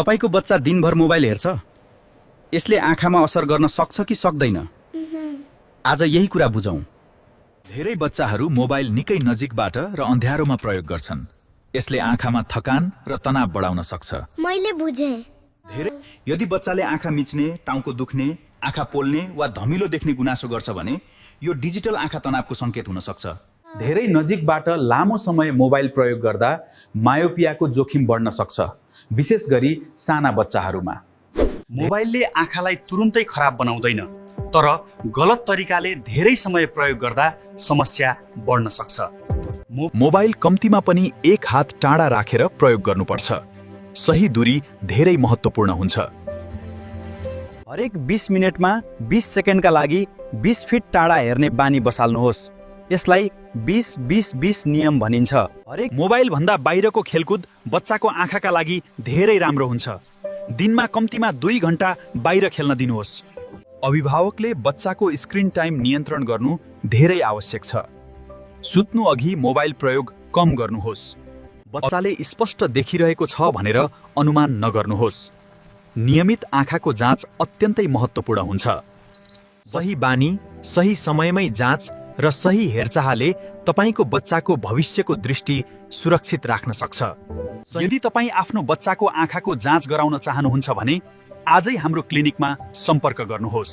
तपाईको बच्चा दिनभर मोबाइल हेर्छ? यसले आँखामा असर गर्न सक्छ कि सक्दैन? आज यही कुरा बुझौं। धेरै बच्चाहरू मोबाइल निकै नजिकबाट र अँध्यारोमा प्रयोग गर्छन्। यसले आँखामा थकान र तनाव बढाउन सक्छ। मैले बुझेँ। यदि बच्चाले आँखा मिच्ने, टाउको दुख्ने, आँखा पोल्ने वा धमिलो देख्ने गुनासो गर्छ भने यो डिजिटल आँखा तनावको संकेत हुन सक्छ। धेरै नजिकबाट लामो समय मोबाइल प्रयोग गर्दा मायोपियाको जोखिम बढ्न सक्छ, विशेष गरी साना बच्चाहरूमा। मोबाइलले आँखालाई तुरुन्तै खराब बनाउँदैन, तर गलत तरिकाले धेरै समय प्रयोग गर्दा समस्या बढ्न सक्छ। मोबाइल कम्तीमा पनि 1 हात टाढा राखेर प्रयोग गर्नुपर्छ। सही दूरी धेरै महत्त्वपूर्ण हुन्छ। हरेक 20 मिनेटमा 20 सेकेन्डका लागि 20 फिट टाढा हेर्ने बानी बसाल्नुहोस्। यसलाई 20-20-20 नियम भनिन्छ। हरेक मोबाइल भन्दा बाहिरको खेलकुद बच्चाको आँखाका लागि धेरै राम्रो हुन्छ। दिनमा कम्तीमा 2 घण्टा बाहिर खेल्न दिनुहोस्। अभिभावकले बच्चाको स्क्रिन टाइम नियन्त्रण गर्नु धेरै आवश्यक छ। सुत्नु अघि मोबाइल प्रयोग कम गर्नुहोस्। बच्चाले स्पष्ट देखिरहेको छ भनेर अनुमान नगर्नुहोस्। नियमित आँखाको जाँच अत्यन्तै महत्त्वपूर्ण हुन्छ। सही बानी, सही समयमै जाँच र सही हेरचाहले तपाईको बच्चाको भविष्यको दृष्टि सुरक्षित राख्न सक्छ। यदि तपाई आफ्नो बच्चाको आँखाको जाँच गराउन चाहनुहुन्छ भने आजै हाम्रो क्लिनिकमा सम्पर्क गर्नुहोस्।